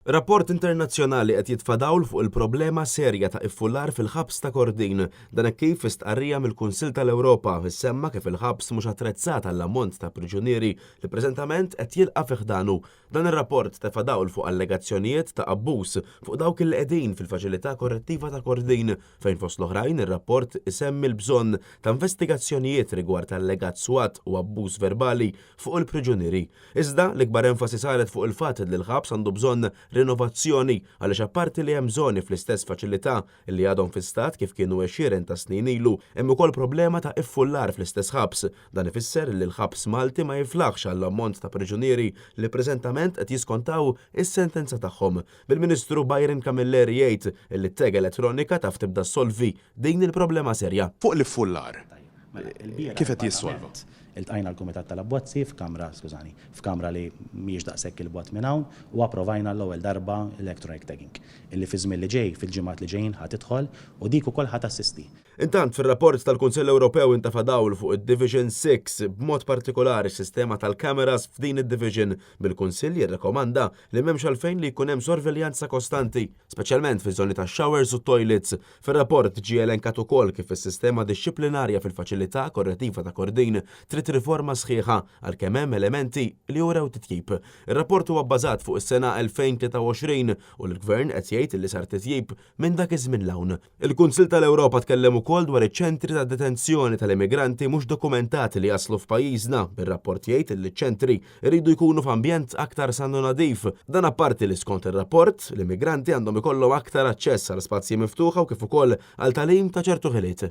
Rapport internazzjonali qed jitfa' dawl fuq il-problema serja ta' iffullar fil-ħabs ta' Kordin. Dan hekk kif fi stqarrija mill-Kunsill tal-Ewropa issemma kif il-ħabs mhux attrezzat għall-ammont ta' priġunieri li preżentament qed jilqa' fi ħdanu. Dan ir-rapport tefa' dawl fuq allegazzjonijiet ta' abbuż fuq dawk li qegħdin fil-Faċilità Korrettiva ta' Kordin, fejn fost l-oħrajn ir-rapport isemmi l-bżonn ta' investigazzjonijiet rigward allegat swat u abbuż verbali fuq il-priġunieri. Iżda, l-ikbar enfasi saret fuq il-fatt li l-ħabs għandu bżonn rinovazzjoni għaliex apparti li hemm żoni fl-istess faċilità li għadhom fi stat kif kienu għexieren ta' snin ilu, hemm ukoll problema ta' iffullar fl-istess ħabs. Dan ifisser li l-ħabs Malti ma jiflaħx għall-ammont ta' priġunieri li preżentament qed jiskontaw is-sentenza tagħhom. Bil-Ministru Byron Camilleri jgħid li t-tag elettronika taf tibda ssolvi din il-problema serja. Fuq l-iffullar, kif qed jissolva? Iltqajna l-Kumitat tal-Abbozzi f'kamra, skużani, f'kamra li mhijiex daqshekk 'il bogħod minn hawn u approvajna għall-ewwel darba electronic tagging, illi fiż-żmien li ġej, fil-ġimgħat li ġejjin ħa tidħol u dik ukoll ħa tassisti. Intant, fir-rapport tal-Kunsill Ewropew intefa' dawl fuq id-Division 6, b'mod partikolari s-sistema tal-cameras f'din id-division, bil-Kunsill jirrekomanda li m'hemmx għalfejn li jkun hemm sorveljanza kostanti, speċjalment fiż-żoni tax-showers u t-toilets. Fir-rapport ġie elenkat ukoll kif is-sistema dixxiplinarja fil-Faċilità Korrettiva ta' Kordin trid riforma sħiħa għalkemm hemm elementi li urew titjib. Ir-rapport huwa bbażat fuq is-sena 2023 u l-Gvern qed jgħid li sar titjib minn dak iż-żmien 'l hawn. Il-Kunsill tal-Ewropa tkellem ukoll dwar iċ-ċentri ta' detenzjoni tal-immigranti mhux dokumentati li jaslu f'pajjiżna, bir-rapport jgħid li ċ-ċentri jridu jkunu f'ambjent aktar san u nadif. Dan apparti li skont ir-rapport, l-immigranti għandhom ikollhom aktar aċċess għal spazji miftuħa u kif ukoll għal tagħlim ta' ċertu ħiliet.